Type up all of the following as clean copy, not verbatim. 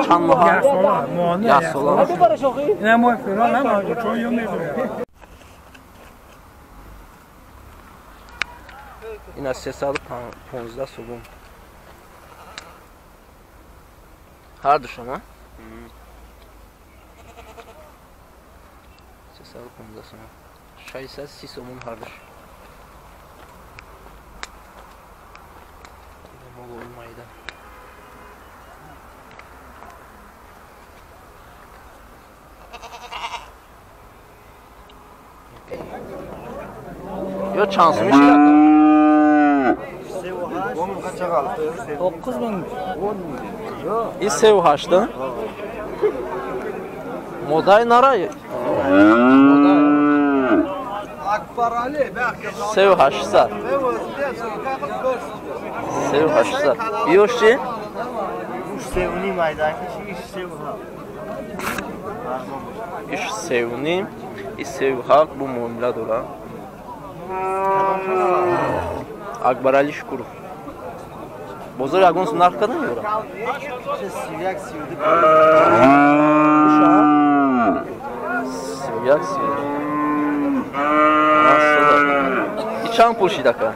Чанд моҳа? Як сола. Ина 315 сомон. Ҳар душона? 315 сомон. 630 сомон ҳар душ. Молои майда. Ё чанд сум иши ака? 9 мин. И 3,8 да? Модай нарай. 3,800. 3,800. Ёш чи? 3,5 майдаки, иш 3,7. Иш 3,5, иш 3,7 бу муомила дора. Акбарали Шукуров. Бозор ягон сум нарх кадан ёра? 31, 32. 31, 32. И чанд пул шид ака?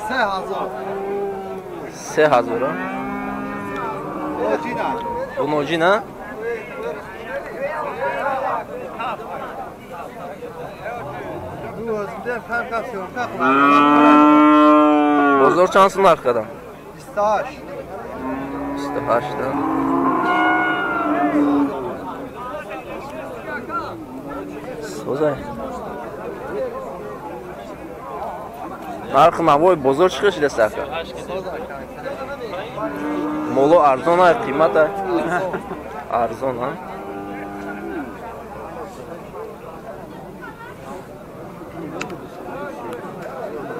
3000. 3000 а? Буноҷина? Бозор чанд сум нарх кадан? 28. 28 да? Созай. Нархи навои бозор чӣ хел шидаст ака? Моло арзон а, қимат а? Арзон а?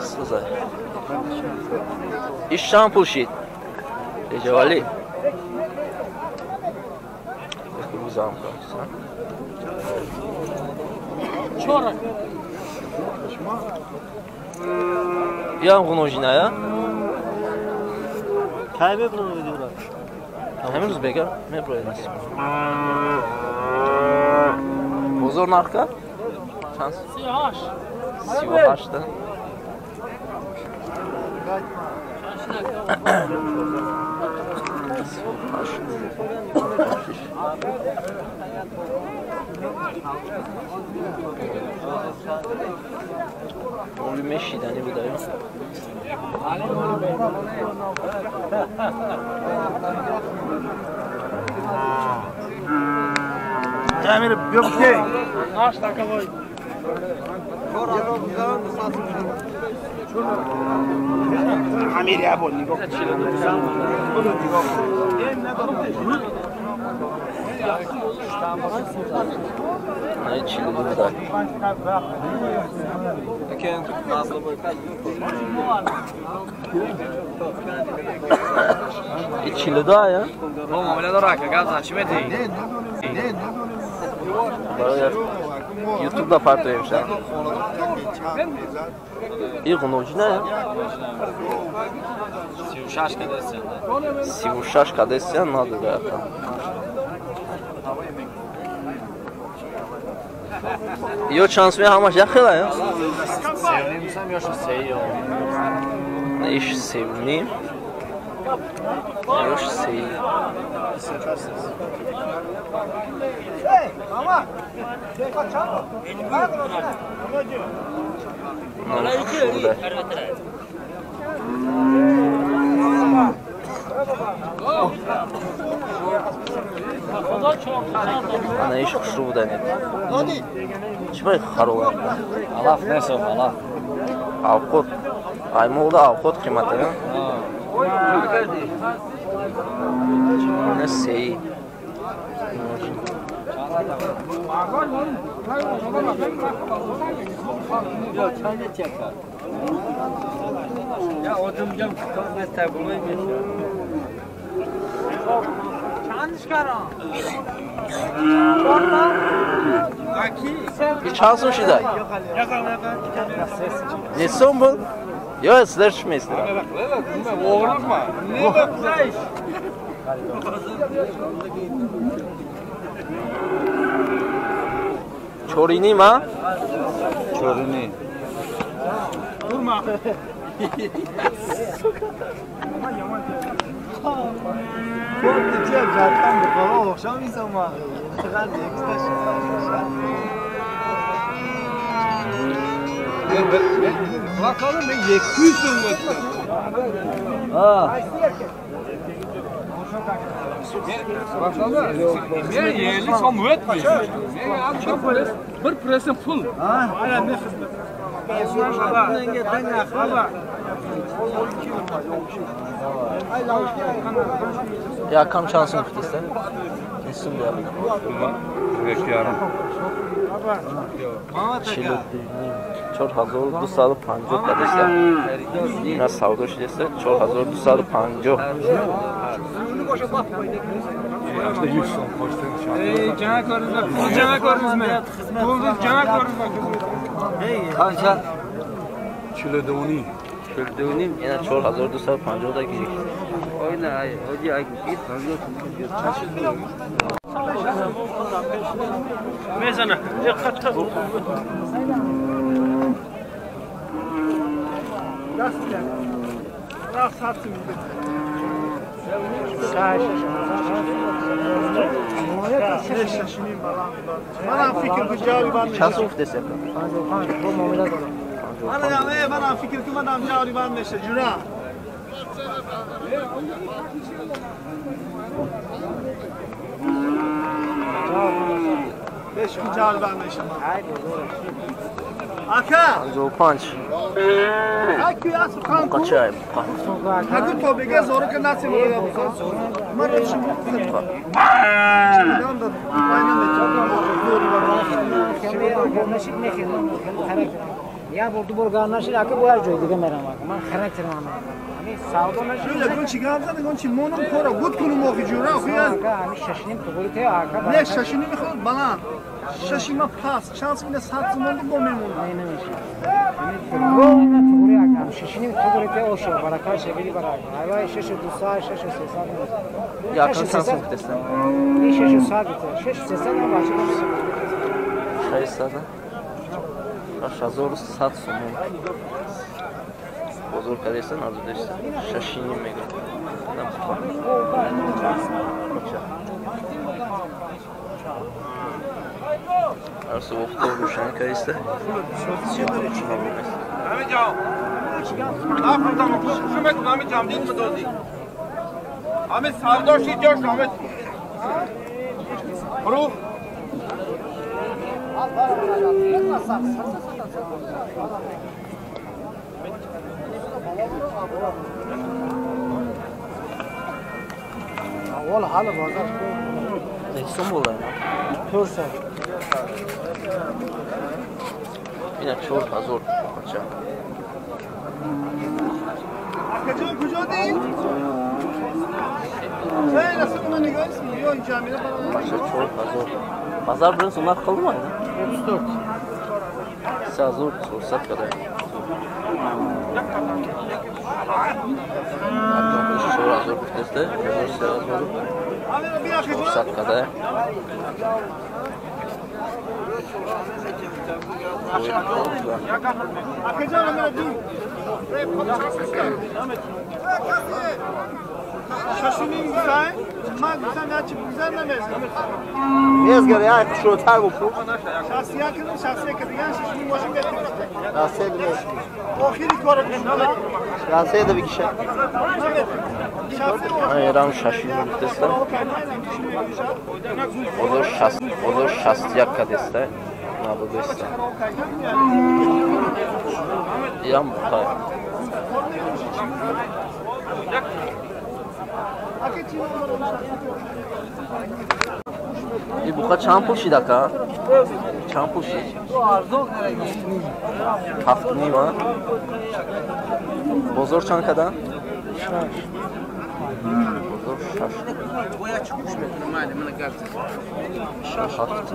Созай. Иш чанд пул шид? Реҷавалӣ? Рӯзам кардам. Ям ғуножиная? Кай мебурам видеора? Ҳамин рӯз бега мебурояд насиб. Бозор нарх кард? Чанд? 38. 38 да? Моли мешидани будаё. Ҷамил, биё ки. Амир ябо нигоҳ. Ай 42 буда. И 42 ая? Муомила дора ака, гап зан, чӣ медиҳӣ? Барои YouTube да партоем ша. И ғуноҷина я? 36 кадесия. 36 кадесия надора ака. Ё чанд суми ҳамаш як хела я? 3,5 сам ё 3. Иш 3,5. Ёш 3. Ана иш хушрӯ буда нет. Чӣ бай харола? Алаф несов, алаф. Авқот. Ай молда авқот қимата, я? Не сей. Я одам И чанд сум шидай? Неча сум буд? Ё силер чӣ меистед? Чориним, а? Чориним. Bir presim pul. Ya kam şansım kutesi. Nesum ya. 4250 кадеста. Ина савдо шудеста 4250. Qancha? 42.5. 42.5 ина 4250 да гирифт. Чанд сум гуфтест яка? Манам фикр кунам ҷаври банд меша ҷура. Ака! 55. Қачай буқа. Аку то бега зору ки наси Я бор ду бор гар нашид, ака бо як ҷои дига мерам ака. Ман характерам ама. Ҳамин савдо нашид. Ягон чи гап зад, ягон чи монам кора гуд кунум охи ҷура охи. Ака, ҳамин шашиним туғри те ака. Не, шашиним мехоҳад баланд. Шашима пас, шанс мине 100 сомон бо мемонад. Не, намешад. Ҳамин туғри ака, шашиним туғри те оша, барака шегири барака. Айвай 6200, 6300. Якон чанд сум гуфтеста? Ин 600 гуфта. 6300 ам бача. 600. 6100 сомон. Бозор кардеста, назудеста. Шашиним мега. Арсу офтоб рӯшан кардеста. Аввал ҳали бозор Nechi сом bo'ladi? 400. Ина 4000 бача. Акаҷон куҷо дид? Хеле сумма нигоҳ ё ҷамила Бача 4000. Базар бирин сум нарх қилдimi ина? 34. 3400 када. 4000 гуфтеста, 3400 када. Мезгар як хушрӯтар бу пул. Шасия бикиша. Эрам шашиним гуфтеста. Бозор 61 кадеста. Набудеста. Ирам буқай. И буқа чанд пул шид ака? Чанд пул шид? 7.5, а? Бозор чанд кадан? Бозор 6.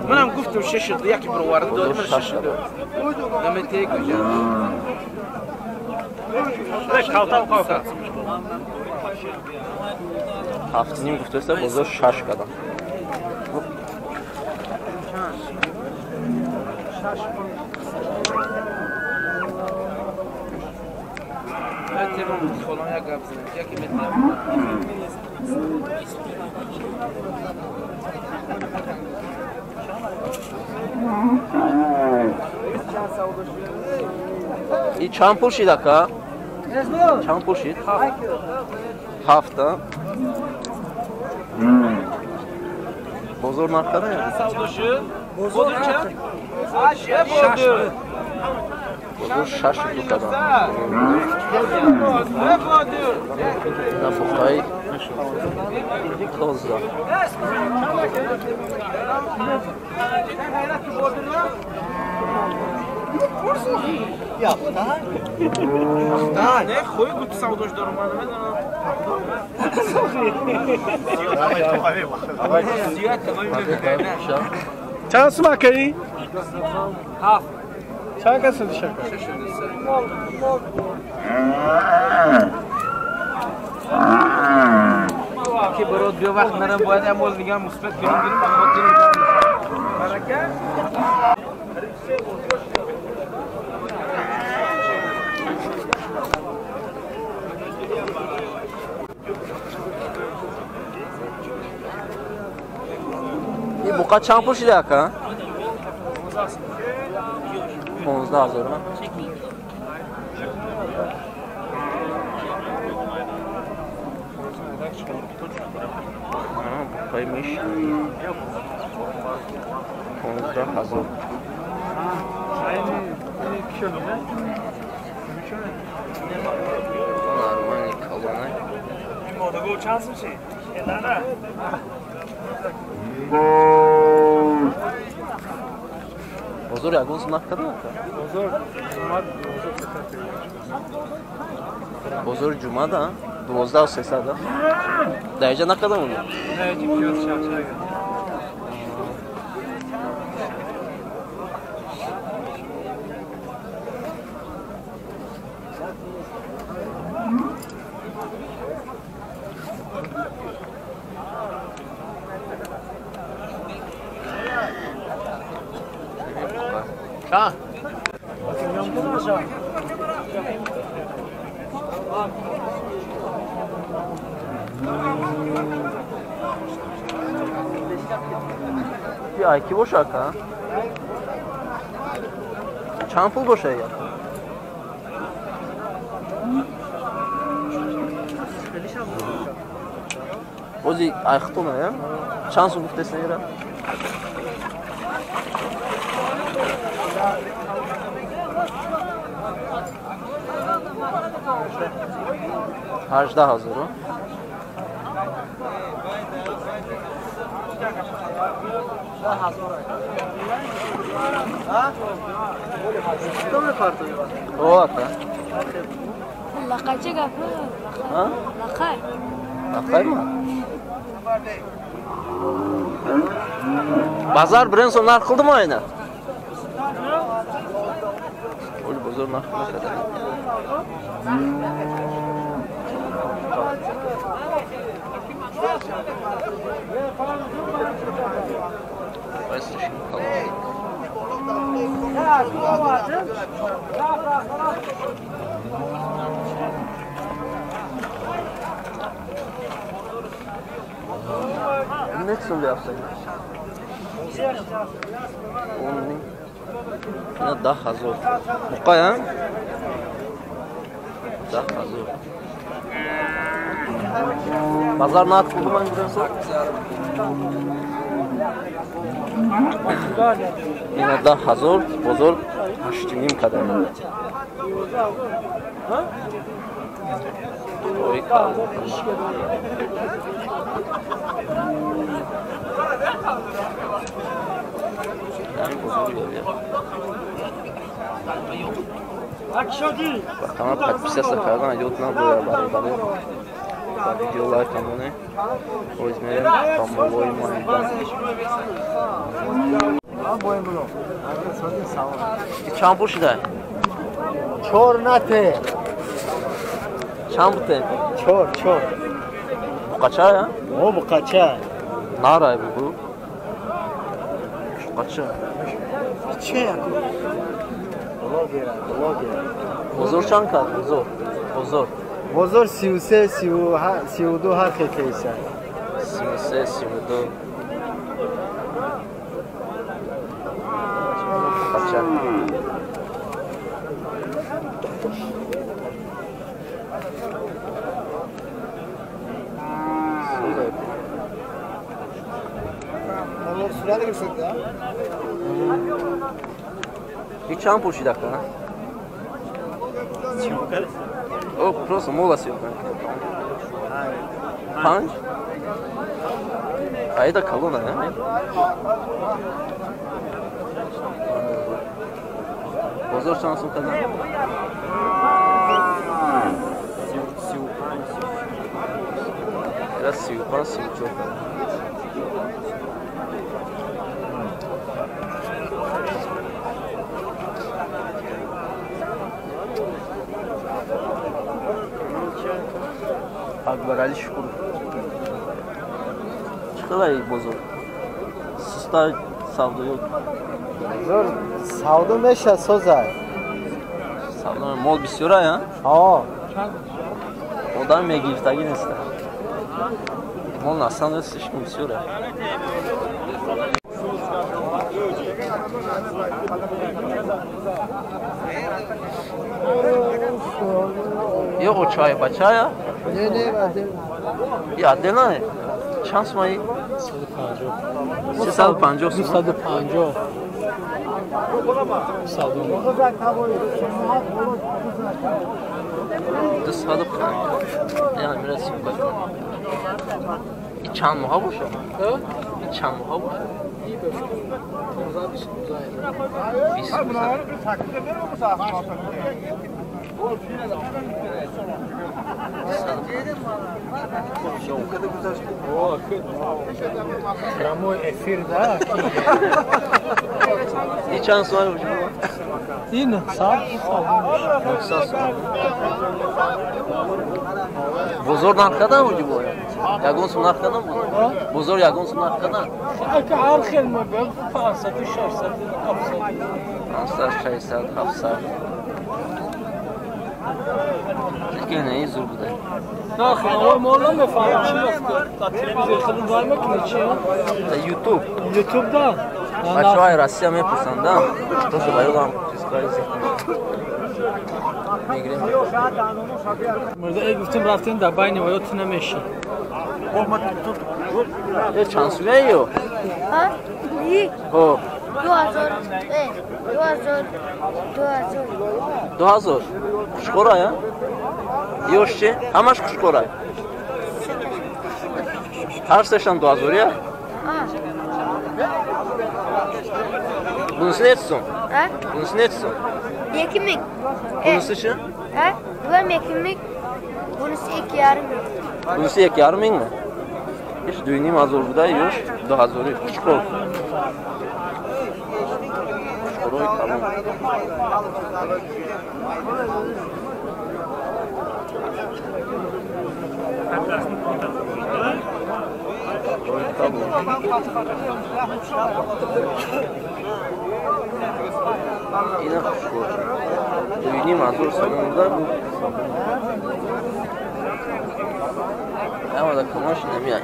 Манам гуфтам 6 яки бировард додим. Бозор 6 кадан. Намете куҷа. Калтам қавка. 7.5 гуфтаста, бозор 6 кардам. И чанд пул шид, ака? Чанд пул шид? 7. Бозор нарх када? Бозор Бозор 6 када. Нафуқаи тоза. Не, хуй гуфт савдош дорам, ман намедонам. Чанд сум акаи? 7. Чанд кас шуд шака? Ки барод биё вақт нарам, бояд як моз дига мусбат кунем, гирим ба хотир барака. И буқа чанд пул шида, ака? 15 ҳазор. Буқаи миш 15 ҳазор. Нормальный колонна. Бозор ягон сум нарх када? Бозори ҷумъа да? 12 300 да? Дар инҷа накарда монед? Ай ки боша, ака? Чанд пул боша я? Ози ай хутона я? Чанд сум гуфтеса ира? 18 ҳазор. О, ака. Лақай чӣ гап? Лақай. Лақай ма? Базар бирен сом нарх қилдimi ayna? Оли бозор нарх қилмadi. Слишком холодно. Не сум биафтаг? Он ина 10 ҳазор. Буқай, а? 10 ҳазор. Базар нарх қилди ман бирен сом? Ина 10 ҳазор, бозор 8.5 када. Ой, калон. Яъни бозори ёвия. Ба канал подписаться кардан ёд набояд, бародаро. Ба видео лайк монед. Боз мерем ба молои майда. Чанд пул шуда? Чор нате. Чанд буте? Чор, чор. Буқача я? О, буқача. Нарай бугу. Буқача. Че яку? Блогера, блогер. Бозор чанд кард? Бозор. Бозор. Бозор 33, 32 ҳар хел кейса. 33, 32. Буқача. И чанд пул шид ака? О, просто мола съёмка. Панҷ? А это колонна, да? Бозор чанд сум кардам? 35. Era 35, 34. Акбарали Шукуров. Чӣ қадар бозор? Суста савдо ё? Бозор савдо меша созай. Савдо мол бисёра, я? Ҳо. Одам мегирифтагӣ неста. Мол насан слишком бисёра. Ё очай бачая? Не, не, отдельно. И отдельно? Чанд сумаи? 350. 350. 250. Я мира симпат. И чанд моҳа бошад? И чанд моҳа бошад? 20 рӯза. Прямой эфир, да? И чанд сумаи бошад? И 900 900 сум. Бозор нарх кадан буди бо? Ягон сум нарх кадан буд? Бозор ягон сум нарх кадан? Ака ҳар хел мебиёд 500, 600, 700. 500, 600, 700. Лекин не зур буда. Нарх мо намефаҳмем чи аст. Дар телевизор худум вай мекунед чи? Дар YouTube. YouTube да. Бачаҳои Россия мепурсанд, да? Тоже ба ёдам чизҳои зикр мегирем. Мурда эй гуфтем рафтем дар байни ва ё ту намеши. Э чанд сумия ё? А? И? Ҳо. 2000. 2000. 2000. 2000. Қушқора я? Ёш чи? Ҳамаш қушқора. Ҳар сешам 2000 я? А. Bunisi nechi so'm? А? Bunisi nechi so'm? 2000. Bunisi chi? А? Bu ham 2000. Bunisi 2,5 ming. Bunisi 2,5 mingmi? Иш 2,5 ҳазор буда, ёш 2000 Қушқор. Қушқорои калон. Ина қушқор. 2,5 ҳазор сомон буда бу. Ҳамада камаш намеяд.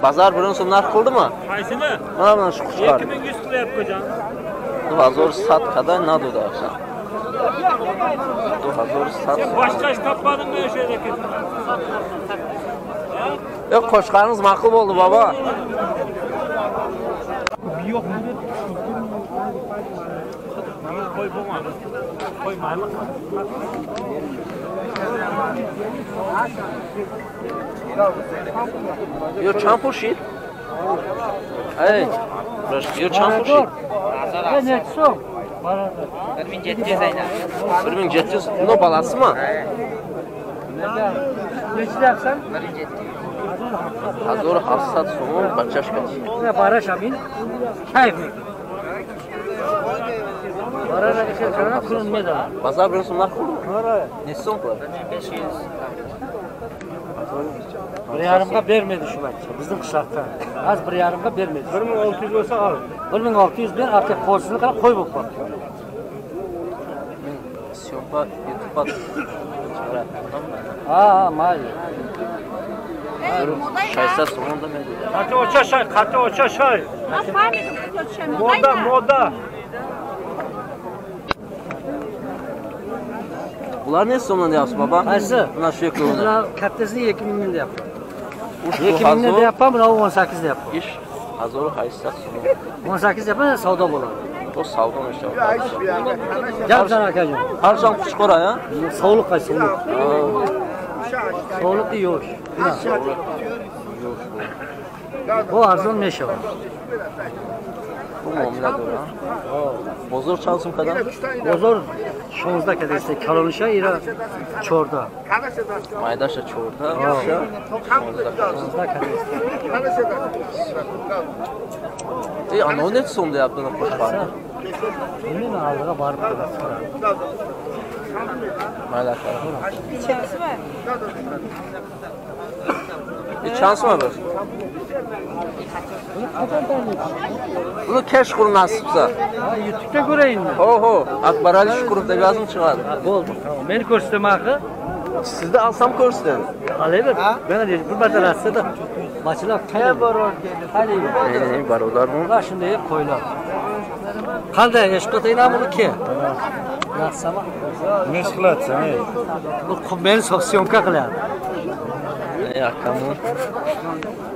Базар biron so'm narx qildimi? Qaysini? Mana shu qushlar. 2100 qilyapti jon. 2100 qadar надода. 2100. Boshqa ish topmadimmi o'sha yerda? Yo'q, qo'shqaringiz ma'qul bo'ldi, bobo. Yo'q. Qo'y bo'lmadi. Qo'y mayli. Ё чанд пул шид? Эй, ё чанд пул шид? Nechi so'm? 1700 aynan. 1700. Но balasimi? Nechi deyapsan? 1700. 1700 сомон бачаш кад. Бараш амин. Кайф мекунӣ. 1700. Базар бирин сум нарх хурд? Nechi so'm qiladi? 500. 1,5ga bermaydi shu bachcha. Bizning qishloqda. Az 1,5ga bermaydi. 1600 bo'lsa ol. 1600 ber, aka qo'shini qilib qo'y bo'lib qoldi. Men syomka YouTube'ga chiqaryapman. Ha, mayli. 600 so'm da mayli. Qati o'chashay, qati o'chashay. Moda, moda. Bular nechi so'mdan deyapsiz baba? Qaysi? Mana shu ikkovini. Bular kattasini 2000 deyapman. 2000 deyapman, bular 18 deyapman. 1800 so'm. 18 deyapman, savdo bo'ladi. Bu savdo mishda. Gapsan akajon. Har son quchqora, ha? Sovliq qaysi sovliq? Sovliq yo'q. Bu arzon mesha. Bu muomala do'ra. Bozor чанд сум кадан? Bozor 16 кадеста, калониша ира 14. Майдаша 14, уша 16 кадеста. Ey, ana necha so'm deyapti uni qo'shqorni? Bilmayman, oldiga borib so'rab. Mayli aka. Чанд сум bir? Buni kesh qurmasibsa. Ha, YouTube'da ko'rayinmi? Ho, ho, Akbarali Shukurov deb yozib chiqadi. Bo'ldi. Meni ko'rsatma axir. Sizni alsam ko'rsating. Olaver. Mana bir marta Rossiyada machilar qayerga borib keldi? Ey, barodarmi? Mana shunday qo'ylar. Qanday eshqotaylar buniki? Yaxshimi? Nima qilasan, ey? Bu meni syomka qilyapti. Ey, akamon.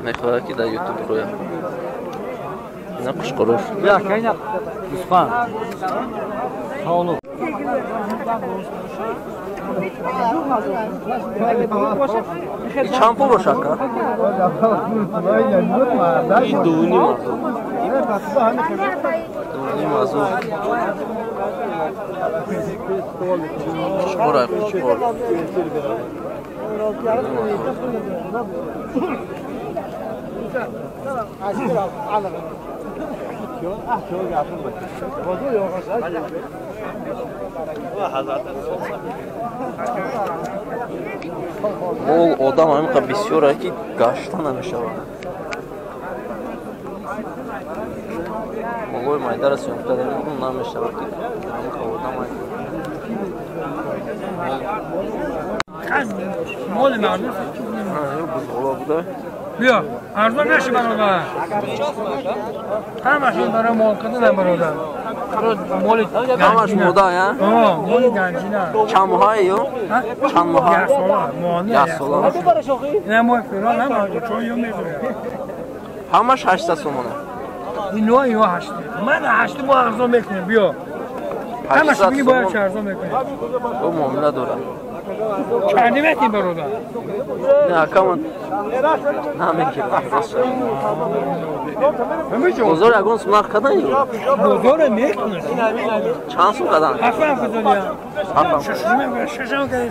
Mехоҳад ки дар YouTube ro'yam. Ина qushqurov. Bu aka ina Usmon. Sog'liq. Чанд пул бошад ака? 2.5 азор. 2.5 азор. Qushqor, qushqor. Мол одам ҳамин бисёр ки гашта намешавад. Молои майдара съёмка намекунам, намешавад ки ҳамин одам. Мол мардум. Бузғола буда. Биё, арзон наши бародар. Ҳамашон барои мол кардан бародар. Моли ҳамаш мода, я? Ҳо, моли ганҷина. Чанд моҳае ё? Чанд моҳа? Як сола, моҳона. Як сола. Ина моҳи феврал ҳама чой ё мегӯяд. Ҳамаш 800 сомона. Ино ё 8. Ман 8 мо арзон мекунем, биё. Ҳамаш мегӣ бояд чӣ арзон мекунем. Ӯ муомила дорад. Чанди метӣ бародар? Не, акамон намегирам. Бозор ягон сум нарх кадан ё? Бозор мекунад. Чанд сум кадан? Ҳафт кадан. Ҳафт. Шашам кадан.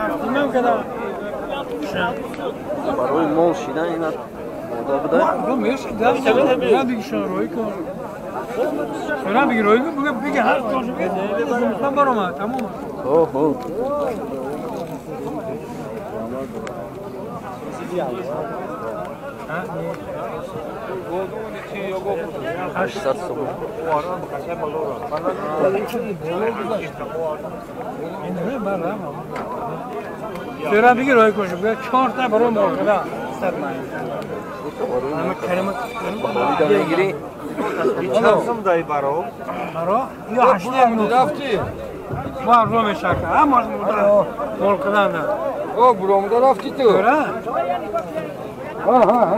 Ҳафтимам кадан. Барои мол шидан ина мода буда? На бигишон рой кун. Сора биги рой кун, буга биги ҳар чошо биги. Зумистон баромад, тамом. Хо, хо. 800 сом. Сора биги рой кун, буга 4 та баром мол кадан. Баҳорида мегирӣ? Чанд сум дай баро? Баро? Ё 8 рафти. Мо арзон мешака. Ҳамаш мол кадан. О, буромда рафти ту.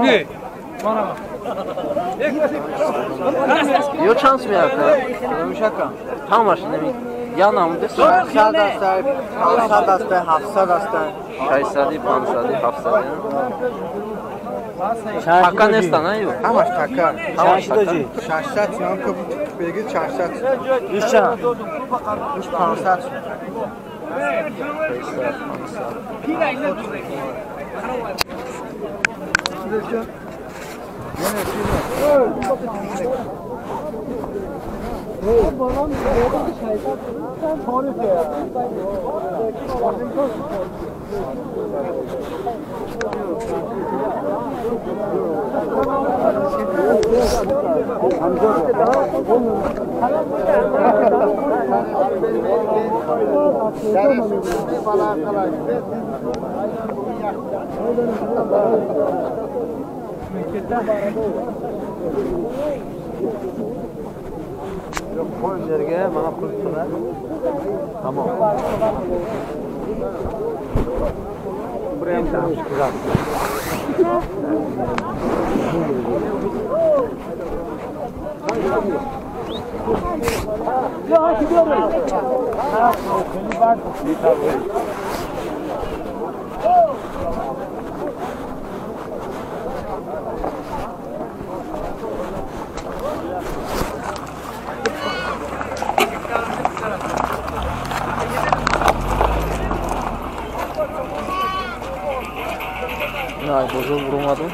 Не. Мана. Ё чанд сум яка? Мешака. Ҳамаш неми. Я намуде сум. 600 аст, 500 аст, 700 аст. 600, 500, 700. Така нестан, а ё? Ҳамаш така. Ҳамаш така. 600 сум ки беги 600 сум. Ишча. 500 сум. 600, 500. Qo'y yerga mana qo'yib turadi. Tamom. Bir ham chiqadi. Ай, бозор буромадум.